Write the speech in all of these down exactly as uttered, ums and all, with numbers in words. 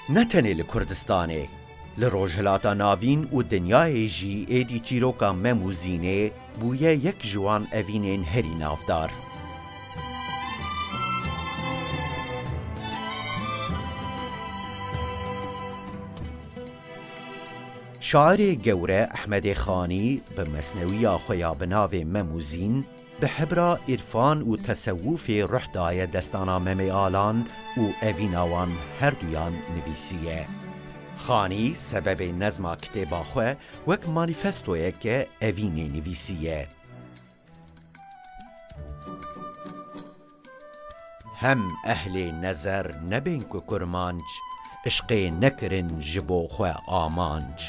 Ne tenê li Kurdistanê, li Rojhilata Navîn û dinyayê jî êdî çîroka Mem û Zînê bûye yek ji wan evînên herî navdar. Şairê gewre Ehmedê Xanî bi mesnewiya xwe ya bi navê Mem û Zîn, bi hebra îrfan û tesewufê ruh daye destana Memê Alan û evîna wan herduyan nivîsiye. Xanî sebebê nezma kitêba xwe wek manîfestoyeke evînê nivîsiye. Hem ehlê nezer nebên ku kurmanc, işqê nekirin ji bo xwe amanc.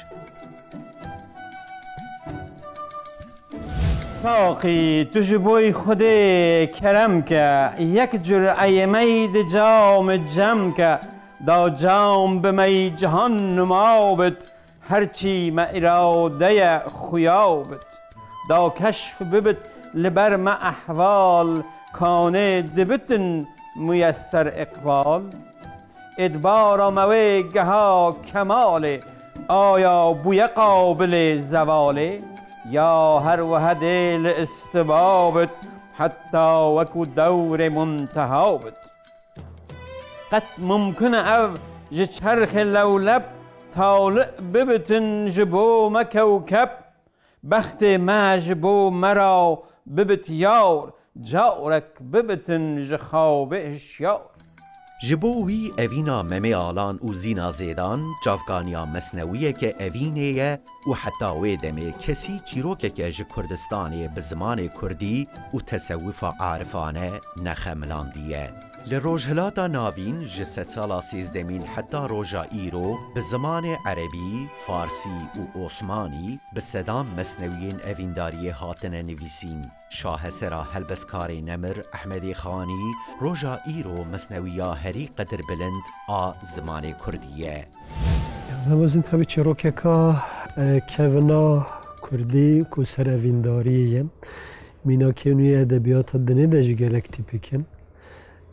Saqî, tu ji boy Xwedê kerem ke, yek cureyê mey di cam cem ke, da cam bi mey cihan numa bit, herçî me îrade ye xuya bit. Da keşf bibit li ber me ehval, kanê dibitin muyesser iqbal. Êdbara me wê geha kemalê, aya bûye qabilê zevalê, ya her wiha dê li istiba bit, heta wekû dewrê munteha bit. Qet mumkin e ev ji çerxê lewleb tali bibitin ji bo me kewkeb? Bextê me ji bo me ra bibit yar, carek bibitin ji xawbê hişyar. Ji bo wî evîna Memê Alan û Zîna Zêdan çavkaniya mesnewiyeke evînê ye û heta wê demê kesî çîrokeke ji Kurdistanê bi zimanê kurdî û tesewifa arifane nexemilandiye. Li Rojhilata Navîn ji sedsala sêzdemîn heta roja îro bi zimanê erebî, farsî û osmanî bi sedan mesnewiyên evîndariyê hatine nivîsîn. Şahesera helbestkarê nemir Ehmedê Xanî roja îro mesnewiya herî qedirbilind a zimanê kurdî ye. Mem û Zîn tabi çîrokeka, e, kevna kurdî ku ser evîndariyê ye. Mînakê nû yê edebiyata dinê de jî gelek tîpîk in.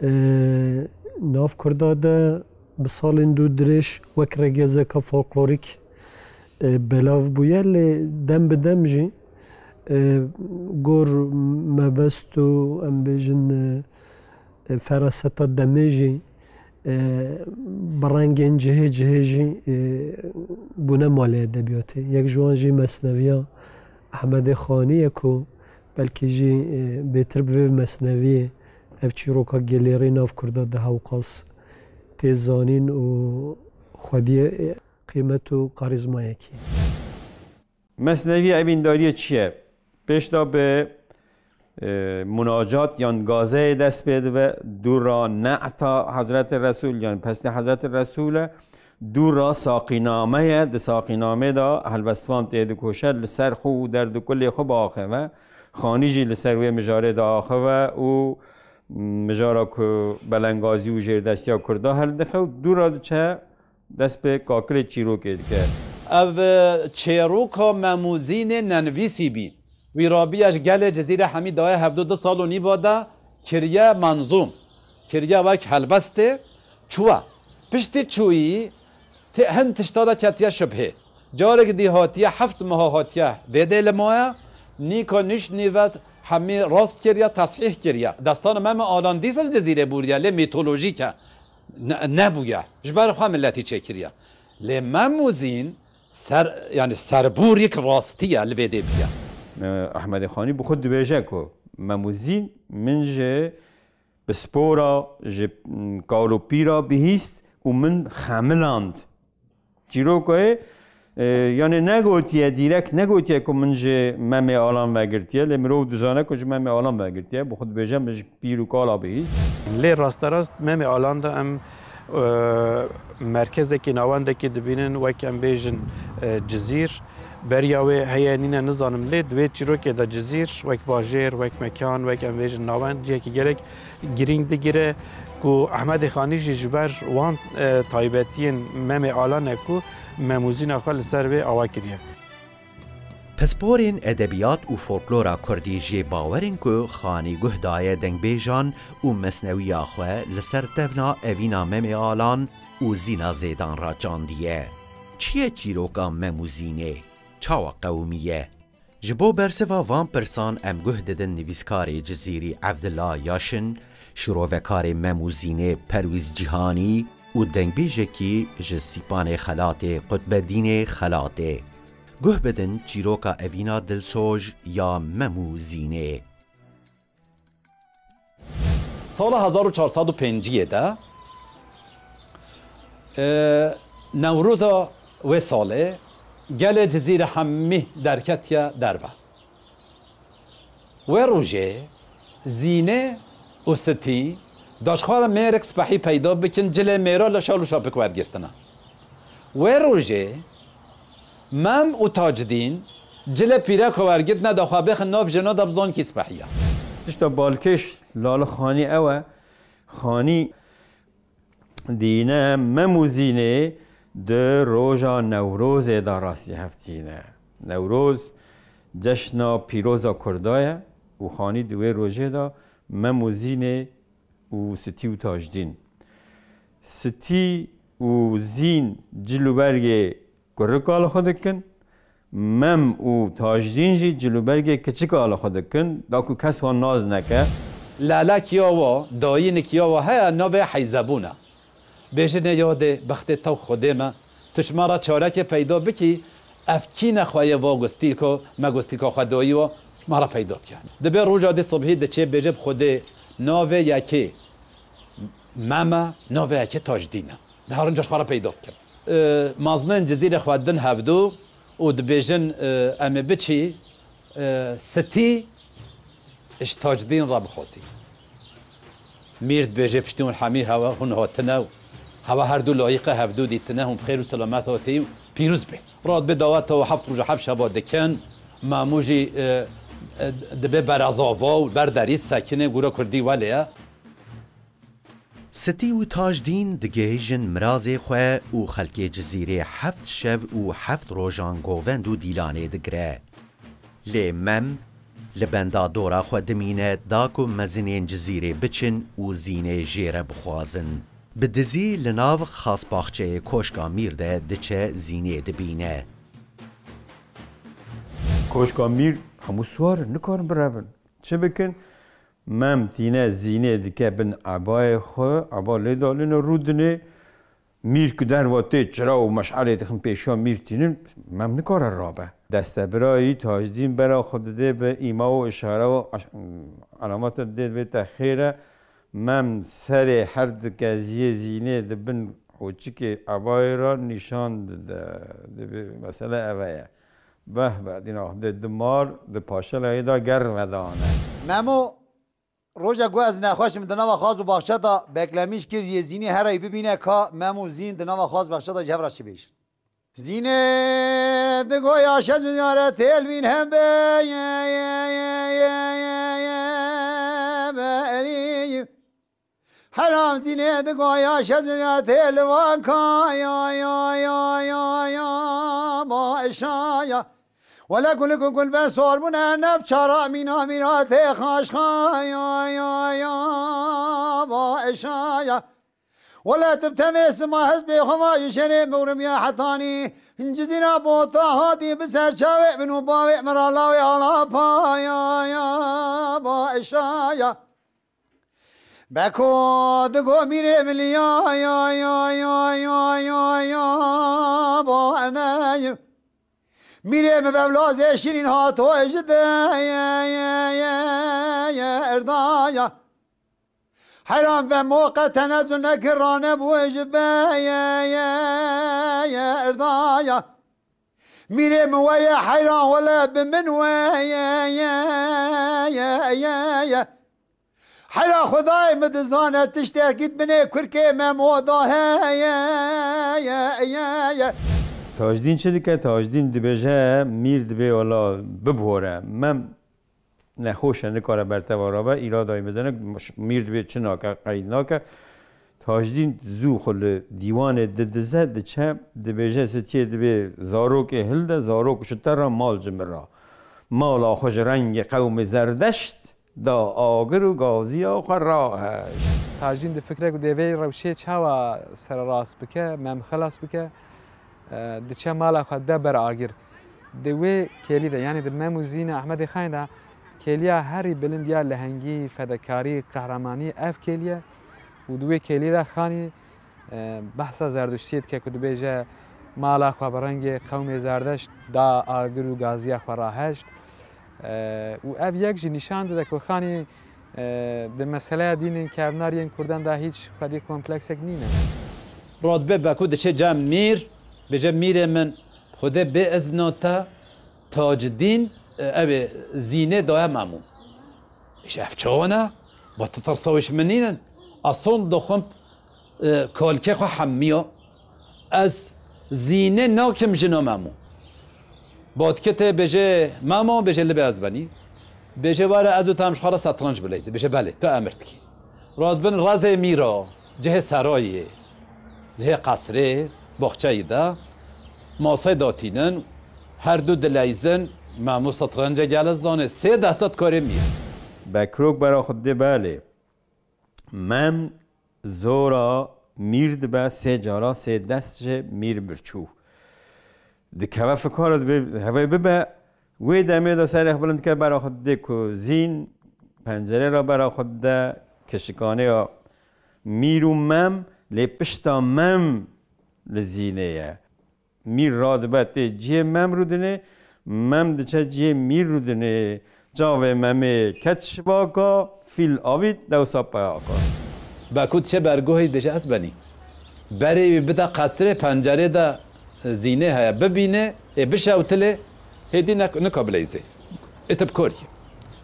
E, nav kurda de bi salên dû dirêj wek regezeka folklorîk, e, belav bûye, lê dem bi dem jî, e, gor mebest û, em bêjin, e, e, feraseta demê jî, e, bi rengên cihê cihê jî, e, bûne malê edebiyatê. Yek ji wan jî mesneviya Ehmedê Xanî ye ku belkî jî, e, bêtir bi vê mesneviyê ev çîroka gelêrî nav kurda de hewqas tê zanîn û xwediyê, e, qîmet û karîzmayekî. Mesnevî evîndariyê çi ye? Pêş de bi, e, munacat yan gazeyê dest pê dibe, dû ra ne'ta Hezretê Resûl yan pestê Hezretê Resûl e, dû ra saqîname ye, di saqînamê de helbestvan tê dikoşe, li ser xwe û derdikulê xwe biaxive. Xanî jî li ser wê mijarê diaxive û mijara ku belengazî û jêrdestiya kurda hildixe û dû ra diçe dest bi kakilê çîrokê dike. Ev çêroka Mem û Zînê nenivîsî bî. Wî rabiye ji gelê Cizîrê hemî daye hevdu du sal û nîva de kiriye menzûm. Kiriye wek helbestê çûye. Piştî çûyî tê hin tişta de ketiye şubhê. Carek dî hatiye heft meha hatiye vê dê li maye. Nîka nûş nîve hemî rast kiriye, teshîh kiriye. Destana Memê Alan dîsa li Cizîrê bûriye, lê mîtolojîk e. Ne, nebûye. Ji ber xwe miletî çêkiriye. Lê Mem û Zîn ser, yani serbûrîk rastî ye li vê dê bûye. Me Ehmedê Xanî bi xwe dibêje ku Mem û Zîn min ji pispora, ji, mm, kal û pîra bihîst û min xemiland. Çîrokoyê, e, yani negotiye, dîrekt negotiye ku min ji Memê Alan vegirtiye, lê mirov dizane ku ji Memê Alan vegirtiye. Bi xwe dibêje min ji pîr û kala bihîst. Lê rasterast Memê Alan de em, e, merkezekî navendekî dibînin, wek em bêjin, e, Cizîr. Beriya wê heye nîne nizanim, lê di wê çîrokê de Cizîr wek bajêr, wek mekan, wek em bêjin navend, cihekî gelek girîng digire ku Ehmedê Xanî jî ji ber wan, e, taybetiyên Memê Alan e ku Mem û Zîna xwe li ser wê awa kiriye. Pisporên edebiyat û folklora kurdî jê bawer in ku Xanî guh daye dengbêjan û mesnewiya xwe li ser tevna evîna Memê Alan û Zîna Zêdan raçandiye. Çi ye çîroka Mem û Zînê? Çawa qewimiye? Ji bo bersiva van pirsan em guh didin nivîskarê Cizîrî Evdila Yaşin, şirovekarê Mem û Zînê Perwîz Cîhanî û dengbêjekî ji Sîpanê Xelatê Qutbedînê Xelatê. Guh bidin çîroka evîna dilsoj ya Mem û Zînê. Sala hezar û çar sed û pêncî de, e, Newroza wê salê gelê Cizîrê hemî derketiye derve. Wê rojê Zînê û Sitî daşxwara mêrik spehî peyda bikin, cilê mêra li şal û şapik wergirtine. Wê rojê Mem û Tacdîn cilê pîreka wergirtine da xwe bêxin nav jina da bizan kî spehiya. Tişta balkêş Lali Xanî ew e. Xanî dîne Mem û Zînê di roja Newrozê de rastî hev tîne. Newroz ceşna pîroza Kurda ye û Xanî di wê rojê de Mem û Zînê û Sitî û Tacdîn. Sitî û Zîn cil û bergê kurik ala xwe dikin. Mem û Tacdîn jî cil û bergê kiçik ala xwe dikin, da ku kes wan nas neke. Lelek ya wa, dayînik ya wa heye navê Heyzebûn e. Bêjinê yadê bextê tew Xwedê me, tu ji me re çarekê peyda bikî, ev kî ne xwe yê va gustîlko, me gustîlka xwe dayî wa, ji me re peyda bike. Dibê roja dî sibhî diçê bêje bi Xwedê navê yekê Mem e, navê yekê Tacdîn e. Diherin ca ji xwe re peyda bikin. E, mezinên Cizîrê xwe din hevdu û dibêjin, e, em ê biçî, e, Sitî ji Tacdîn re bixwazî. Mîr dibêje piştî hûn hemî hewe hûn hatine û hewe her du layîqe hevdu dîtine, hûn bi xêr û selamet hatî û pîroz bê. Radibe daweta û heft roj û heft şeva dikin, Mem û jî, e, e, dibe berazava û ber derî sekine gura kurdî welê ye. Sitî û Tacdîn digihîjin mirazê xwe û xelkê Cizîrê heft şev û heft rojan govend û dîlanê digire. Lê Mem li benda dora xwe dimîne da ku mezinên Cizîrê biçin û Zînê jê re bixwazin. Bi dizî li nav xasbaxçeyê Koşka Mîr de diçe Zînê dibîne. Koşka Mîr hemû siwar in, nikarin birevin. Çi bikin? Mem tîne Zînê dike bin ebayê xwe, eba lê dalîne rûdinê. Mîr ku derva tê çira û meşelê dixin pêşiya mîr tînin, Mem nikare rabe. Destebirayî Tacdîn bera xwe didê bi îma û îşare û aş-, elameta didê divê te xêr e. Mem serê her du keziyê Zînê di bin hoçikê ebayê re nîşan dide. Dibê mesele eve ye. Beh beh, dîna Xwedê di mar, di paşelayê de ger vedane. Memo, roja ku ez nexweş im, di nava xaz û baxçe de beklemîş kir, yê Zînê herey bibîne ka Mem û Zîn di nava xaz baxçe de ji hev re çi bêjin. Zînê digo ya şez û yare têl vîn hebe ye ye ye ye ye ye berî. Heram Zînê digo ya şez û yare têl vaka ya ya ya ya ya ba eşaya. Wele gulik û gulbe sor bûne, neb çara mîna mîna tê xaşxa ya ya ya ba eşaya. Wele tu bi temê sima hezbê xwe va ji şerê miwrim ya hetanî. Cizîra bota hatî bi ser çavê min û bavê min ra lawê alapa ya ya ba eşaya. Beko digo mîrê min ya ya ya ya ya ya ya ba eneyim. Mîrê min bevlazê şîrîn hato ji de ye ye ye ye erdaya. Heyran be moqe tenezul nekir rane bû ji be ye ye ye erdaya. Mîrê min weye heyran wele bi min weye ye ye ye ye. Heyra Xwedayê min dizane tiştekî di binê kurkê me moda heye ye ye ye. Tacdîn çi dike? Tacdîn dibêje, mîr dibê wela bibore. Mem nexweş e, nikare ber te ve rabe, îradayê mezin e, mîr dibê çi nake, qeyd nake. Tacdîn zû xwe li dîwanê didize, diçe, dibêje, Sitiyê dibê zarokê hilde, zarok ji te re mal ji min re. Mala xwe ji rengê qewmê Zerdeşt da agir û gaziya xwe raheşt. Tacdîn difikire ku dê vê rewşê çawa sererast bike, Mem xilas bike. E, diçe mala xwe de ber agir. Di wê kêlî de, yanî di Mem û Zîna Ehmedê Xanê de kêliya herî bilind ya lehengî, fedekarî, qehremanî ev kêlî ye û di wê kêlî de Xanî e, behsa Zerduştiyê dike ku dibêje mala xwe bi rengê qewmê Zerdeşt da agir û gaziya xwe raheşt. E, û ev yek jî nîşan dide ku Xanî, e, di meseleya dînên kevnar yên Kurdan de hîç xwedî kompleksek nîne. Radbe Beku diçe cem mîr, bêje mîrê min, Xwedê bê izna te Tacdîn, e, ew ê Zînê daye Memû. Ji ev çawa ne? Ba tu tirsa wê ji min nînin. Eson dixwim, e, kalkê xwe hemiya. Ez Zînê nakim jina Memû. Ba dikê tê bêjê Memo, bêjê li bê ez benî. Bêjê were ez û te em ji xwe re setrenc bileyzê. Bêjê belê, tu emir dikî. Radibin rezê mîra, cihê serayê, cihê qesrê, boxçeyî de, masey datînin, her du dileyzin, Memû setrenca gele zanê, sê desta dikarê mîr. Bekrok bera xwe didê belê. Mem zora mîr dibe, sê cara sê dest ji mîr birçû. Dikeve fikara dibê hevê bibe, wê demê de serê xwe bilind dike, bera xwe didê ku Zîn pencerê re bera xwe dide kişikanê ya mîr û Mem, lê pişta Mem li Zînê ye. Mîr radibe tê cihê Mem rûdinê, Mem diçe cihê mîr rûdinê. Çavê Memê ket şibaka, fîl avît, dewsa peyaka. Beku diçe bergohê dibêje ez benî. Berê wî bide qesrê, pencerê de Zînê heye, bibîne, ê bişewtilê, hêdî ne, nika bileyzê. Ê tu bi kor yî.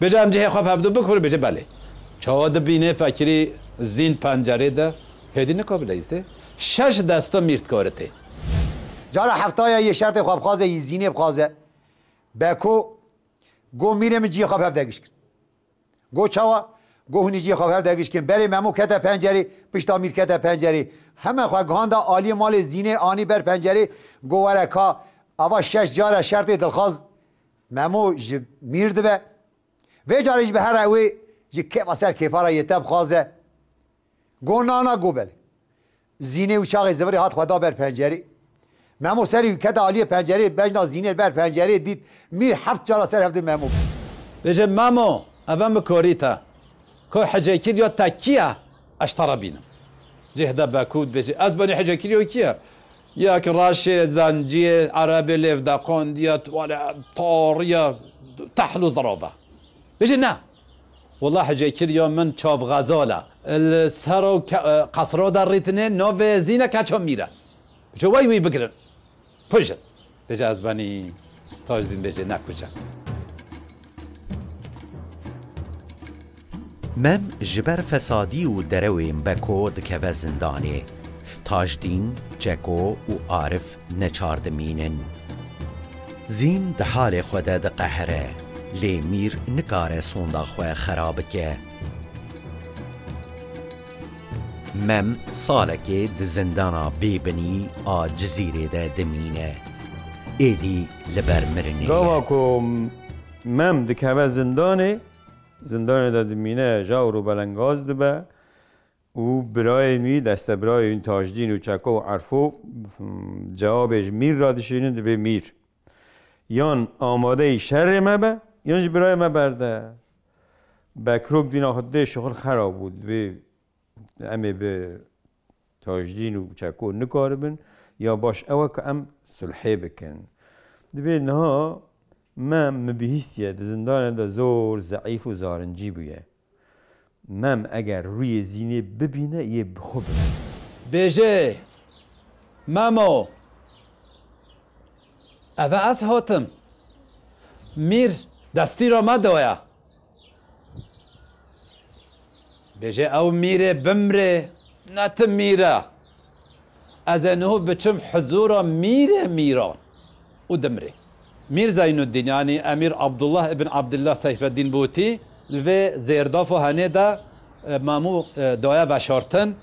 Bêje em cihê xwe bi hevdu bikurin, bêje belê. Çawa dibîne fekirî Zîn pencerê de, hêdî nika bileyzê. Şeş desta mîr dikare tê. Cara hefta ye yê şertê xwe bixwaze, yî Zînê bixwaze. Beko, go mîrê min cihê xwe bi hev de giş kin. Go çawa? Go hûn ê cihê xwe bi hev de giş kin. Berê Memo kete pencerê, pişta mîr kete pencerê. Heme xwe gihanda aliyê malê Zînê, anî ber pencerê. Go were ka, ava şeş cara şertê dilxwaz Memo ji mîr dibe. Vê carê jî bi here wê ji kêfa ser kêfa re yê te bixwaze. Go na na, go belê. Zînê û çaxê zivirê hat xwe da ber pencerê. Memo serî wî kete aliyê pencerê, bejna Zînê li ber pencerê dît, mîr heft cara ser hevdû Memo. Bêje Memo, eve mikorî te. Ko hecekir ya te kî ye? Ez ji te re bînim. Cih de Bekû dibêje, ez benî hecekir ya kî ye? Ya ki reşê zenciyê erebê lêv deqandiye, wale tariye, tehl û zirave. Bêje ne. Wela hecekir ya min çav xezal e. Li ser o ke-, e, qesra de rîtinê navê Zîne keça mîr e. Bêje wey wî bigirin. Kujin. Bêje ez benî Tajdîn bêje ne kujin. Mem ji ber fesadî û derewên Beko dikeve zindanê. Tajdîn, Çeko û Arif neçar dimînin. Zîn di halê xwe de diqehire, lê mîr nikare sonda xwe xera bike. Mem salekê di zindana bêbinî a Cizîrê de dimîne. Êdî li ber mirinê ye. Gava ku Mem dikeve zindanê, zindanê de dimîne, jawr û belengaz dibe û birayên wî, destebirayên wî Tajdîn û Çeko û Erfo, cewabê ji mîr re dişînin, dibê mîr. Yan amadeyî şerê me be, yan jî birayê me berde. Bekrok dîna xwe dê şixul xera bû, dibê em ê bi Tajdîn û Çeko nikaribin, ya baş ew e ku em sulhê bikin. Dibê niha Mem min bihîstiye, di zindanê de zor zeîf û zarincî bûye. Mem eger rûyê Zînê bibîne, yê bi xwe bibîne. Bêje, Memo, eve ez hatim. Mîr destîra me daye. Bêje ew mîrê bimrê, ne ti mîr e. Ez ê niho biçim huzura mîrê mîran û dimrê. Mîr Zeynuddîn, yanî Emîr Abdullah ibn Abdillah Seyfeddîn Bûtî, li vê zêrdafo henê de, e, Memû, e, daye veşartin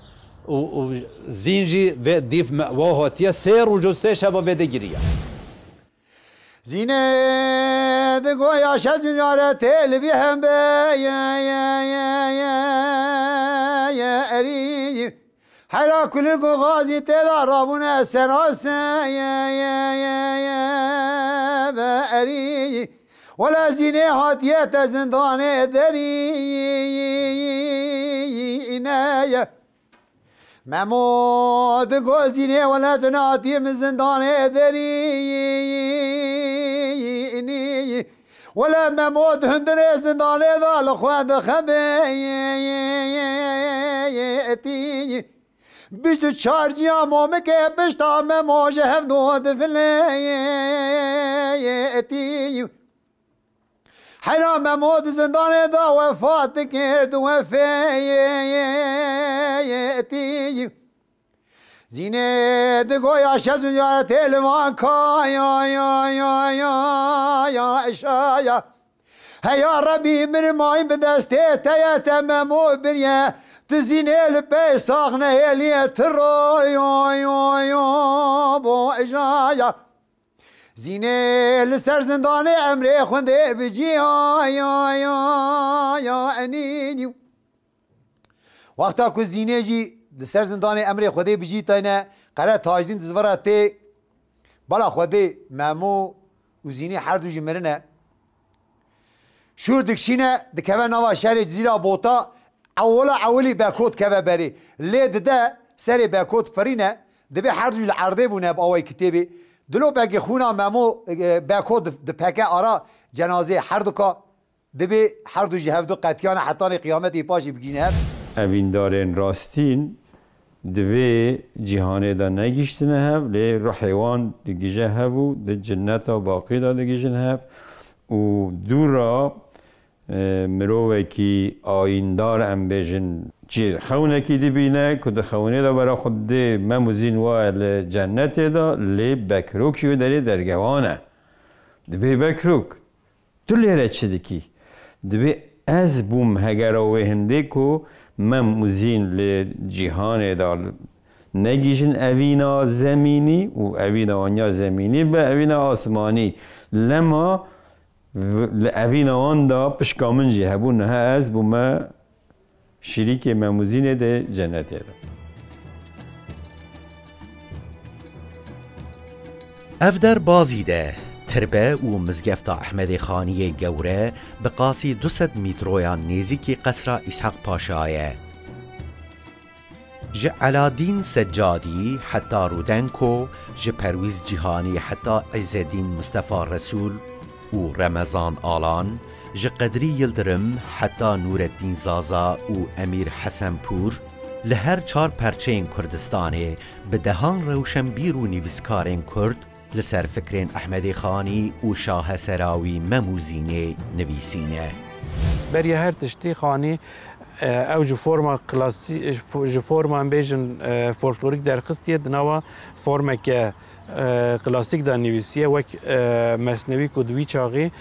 û, û Zîn jî vê dîv me-, wa hatiye sê roj û sê şeva vê de giriye. Zînê Di goya şez milyare tê li bî hembe ye, ye, ye, ye, ye, erî. Hera kulî ku xazî tê de rabûne serase ye, ye, ye, ye, be erî. Wele zînê hatiye te zindanê derî ne ye. Memo di gozînê wele dinatî min zindanê derî. Wele Memo di hundirê zindanê de li xwe dixebitî. Bîst û çar ciya momikê pişta Memo ji hev do divilêtî. Hera Memo di zindanê de wefat dikir, di wefêtî. Zînê di goya şez û caretê li van ka ya, ya, ya, ya, ya, eşaya. Heya Rebî, min mayîn bi destê te ye, te Memo biriye. Tu Zînê li pey sax nehêliye, tu ro, yo, yo, yo, bo ejaya. Zînê li ser zindanê emrê xwendê bicî, ya, ya, ya, ya, enînî. Wexta ku Zînê jî li ser zindanê emrê Xwedê bijî tayne, qere Tajdîn dizvira tê, bala Xwedê Memo û Zînê her du jî mirine. Şûr dikişîne, dikeve nava şerê Cizîra Bota, ewila ewilî Beko dikeve berê. Lê dide serê Beko difirîne, dibê her du jî li erdê bûne bi awayî kitêbê. Dilopekî xûna Memo, e, Beko di-, dipeke ara cenazeyê her du ka. Dibê her du jî hevdu qetiyane hetanê qiyametê paşê bigihîne hev. Evîndarên rastîn di vê cîhanê de negihiştine hev, lê ruhê wan digije hev û di cinneta baqî de digihîjin hev û dû re, e, mirovekî ayîndar, em bêjin, çi xewnekî dibîne ku di xewnê de bera xwe dê Mem û Zîn waye li cennetê de, lê Bekrok jî wê derê dergewan e. Dibê Bekrok, tu lêre çi dikî? Dibê ez bûm hegera wê hindê ku Mem û Zîn li cîhanê de negihîjin evîna zemînî û evîna wan ya zemînî be evîna asmanî. Lema v-, li evîna wan de pişka min jî hebû, niha ez bûme şirîkê Mem û Zînê di cennetê de. Ev der Bazîd e, tirbe û mizgefta Ehmedê Xaniyê gewre bi qasî du sed mîtroyan nêzîkî qesra Îshaq Paşa ye. Ji Eladîn Seccadî heta Rudenko, ji Perwîz Cîhanî heta Îzzedîn Mistefa Resûl û Remezan Alan, ji Qedrî Yildirim heta Nûreddîn Zaza û Emîr Hesenpûr, li her çar perçeyên Kurdistanê bi dehan rewşenbîr û nivîskarên Kurd li ser fikrên Ehmedê Xanî û Şahe Serawî Mem û Zînê nivîsîne. Beriya her tiştî Xanî, e, ew ji forma klasî-, ji fo-, ji forma em bêjin, e, folklorîk derxistiye, di nava formeke, e, klasîk de nivîsiye, wek, e, Mesnewî ku di wî çaxê,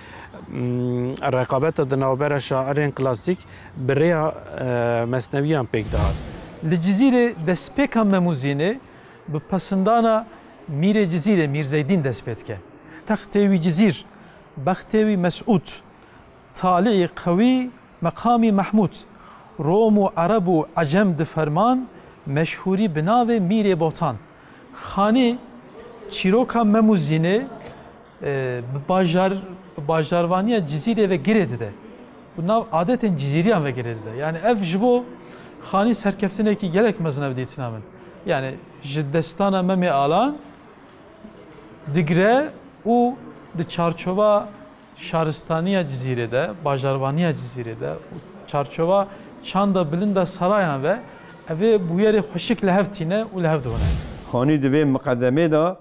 mm, reqabeta di navbera şairên klasîk bi rêya, e, Mesnewiyan pêk dihat. Li Cizîrê destpêka Mem û Zînê bi pesindana Mîrê Cizîrê Mîr Zeydîn dest pê dike. Textê wî Cizîr, bextê wî Mesûd, talîî qewî, meqamî Mehmûd, Rom û Ereb û Ecem di ferman, meşhûrî bi navê Mîrê Botan. Xanî çîroka Mem û Zînê, e, bi bajar, bi bajarvaniya Cizîrê ve girê dide. Bi nav adetên Cizîriyan ve girê dide. Yani ev ji bo Xanî serkeftinekî gelek mezin e bi dîtina min. Yani ji destana Memê Alan digire û di çarçova şaristaniya Cizîrê de, bajarvaniya Cizîrê de û çarçova çanda bilinda sarayan ve ev ê bûyerê xweşik li hev tîne û li hev dihone. Xanî di vê miqedemê de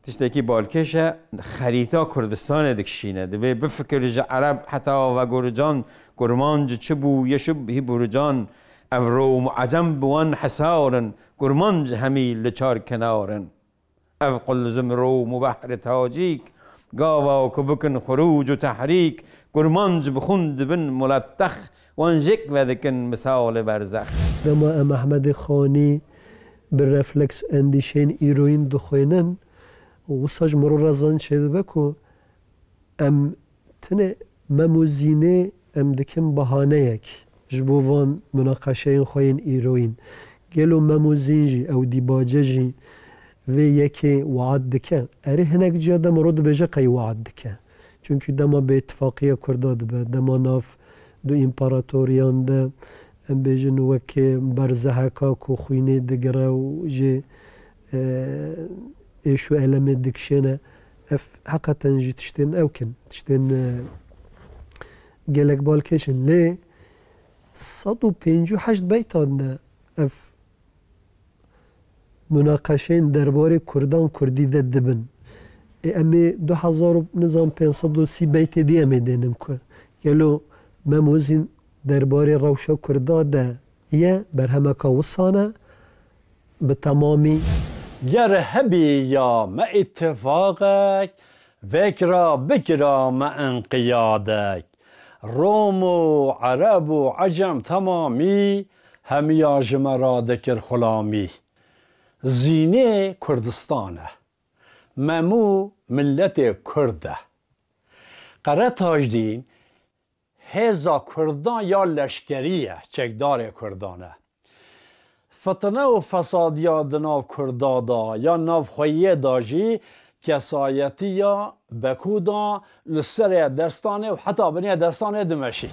tiştekî balkêş e, xerîta Kurdistanê dikişîne. Dibê bifikir ji Ereb heta Vegurucan, kurmanc çi bû, yeşib hî burucan, ev Rom û Ecem bi wan hesar in, kurmanc hemî li çar kenar in. Ev qulzim Rom û behrê tacîk, gava ku bikin xurûc û tehrîk, kurmanc bi xûn dibin mulettex, wan jêk vedikin misalê berzex. Dema em Ehmedê Xanî bi refleks û endîşeyên îroyîn dixwînin, wisa ji min re rezan çêdibe ku em Tine Mem û Zînê em dikin bahaneyek ji bo van munaqeşeyên xwe yên îroyîn. Gelo Mem û Zîn jî, ew dîbace jî vê yekê we'd dike? Erê, hinek ciya dema ro dibêje qey we'd dike. Çunkî dema bêtifaqiya Kurda dibe, dema nav du împaratoriyan de, em bêjin wekê berzeheka ku xwînê digire û jê, e, êş û elemê dikişêne, ev heqeten jî tiştên ew kin, tiştên, e, gelek balkêş in. Lê sed û pêncî û heşt beytan de ev munaqeşeyên derbarê Kurdan Kurdî de dibin. Ê, em ê du hezar û nizam pênc sed û sî beytê dî em ê dênin ku gelo Mem û Zîn derbarê rewşa Kurda de ye, berhemeka wisan e bi temamî. Ger hebîya me îttifaqek, vekra bikira me inqiyadek. Rom û Ereb û Ecem temamî, hemiya ji me re dikir xulamî. Zînê Kurdistan e. Mem û miletê Kurd e. Qere Tajdîn hêza Kurdan ya leşkerî ye, çekdarê Kurdan e. Fitne û fesadiya di nav Kurda da ya navxweyiyê da jî kesayetiya Bekû da li serê destanê û heta binê destanê dimeşî.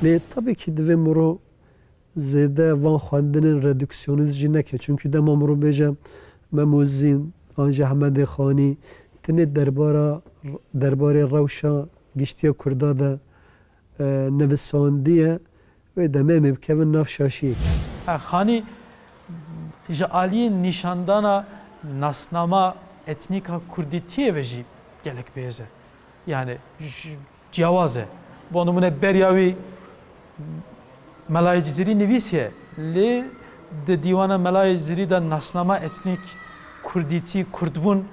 Lê tabii ki divê miro zêde van xwendinên reduksyonîst jî neke. Çunkî dema miro bêje Mem û Zîn an jî Ehmedê Xanî tinê derbara, derbarê rewşa giştiya Kurda de, e, nivisandiye, wê demê em ê bikevin nav şaşiyekê. Xanî ji aliyê nîşandana nasnama etnîka kurdîtiyê ve jî gelek bêhêz e. Yani ji, ciyawaz e. Bo nimûne beriya wî Melayê Cizîrî nivîsiye, lê di dîwana Melayê Cizîrî de nasnama etnîk, kurdîtî, kurdbûn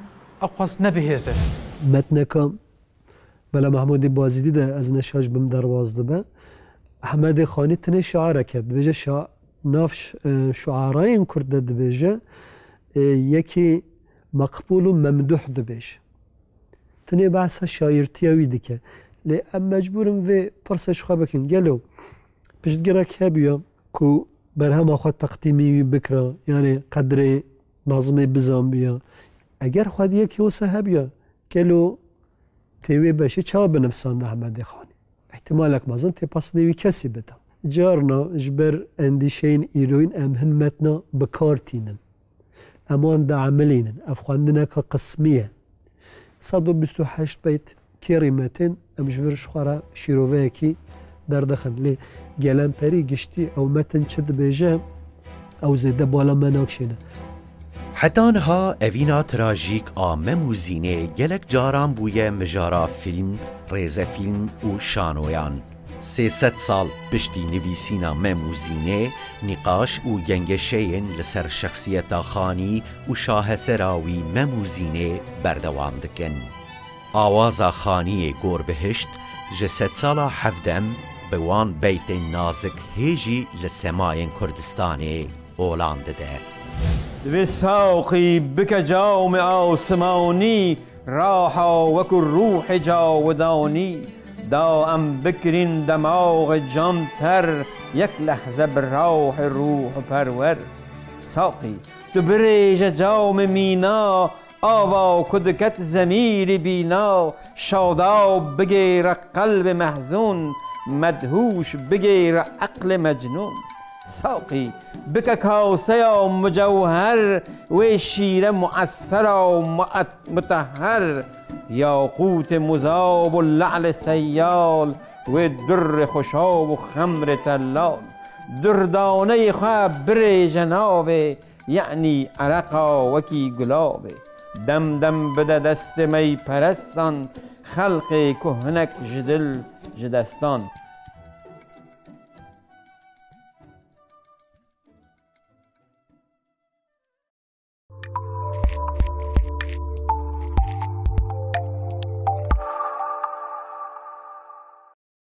eqwas ne bihêz e. Metneka Mela Mehmûdê Bazîdî de ez ne şaş bim derbas dibe. Ehmedê Xanî tinê şiareke dibêje, şa-, nav ş-, e, şuarayên kurd de dibêje, e, yekî meqbûl û memdûh dibêje. Tinê behsa şaîrtiya wî dike. Lê em mecbûr in vê pirse ji xwe bikin. Gelo piştgirek hebûya ku berhema xwe teqdîmî wî bikira, yanê qedrê nazimê bizanbiya? Eger xwediyekî wisa hebûya, gelo tê wê beşê çawa binivsand Ehmedê Xanî? Îhtimalek mezin tê pesnê wî kesî bida. Carna ji ber endîşeyên îroyîn em hin metna bi kar tînin. Em wan diemilînin. Ev xwendineke qismî ye. Sed û bîst û heşt beyt kêrî metên em ji vir ji xwe re şîroveyekî derdixin. Lê gelemperî giştî ew metin çi dibêje, ew zêde bala me nakişêne. Heta niha evîna trajîk a Mem û Zînê gelek caran bûye mijara fîlm, rêzefîlm û şanoyan. Sê sed sal piştî nivîsîna Mem û Zînê, nîqaş û gengeşeyên li ser şexsiyeta Xanî û şahesera wî Mem û Zînê berdewam dikin. Awaza Xaniyê Gorbihişt ji sedsala hevdem bi wan beytên nazik hê jî li semayên Kurdistanê olan dide. Divê saqî bike camê asimanî, raha wekû ruhê cawidanî. Da em bikirîn demaxê camter, yek lehze bi rawhê ruhperwer. Saqî, tu birêje camê mîna, ava ku diket zemîrî bîna, şada bigêre qelbê mehzûn, medhûş bigêre eqlê mecnûn. Saqî, bike kaseya mucewher, wê şîre muessera û muet-, mutehher, yaqûtê muzab û le'lê seyyal, wê durrê xweşab û xemrê tellal. Durdaneyê xwe birêje navê, yanî ereqa wekî gulavê. Dem dem bide destê meyperestan, xelqê ku hinek ji dil, ji destan.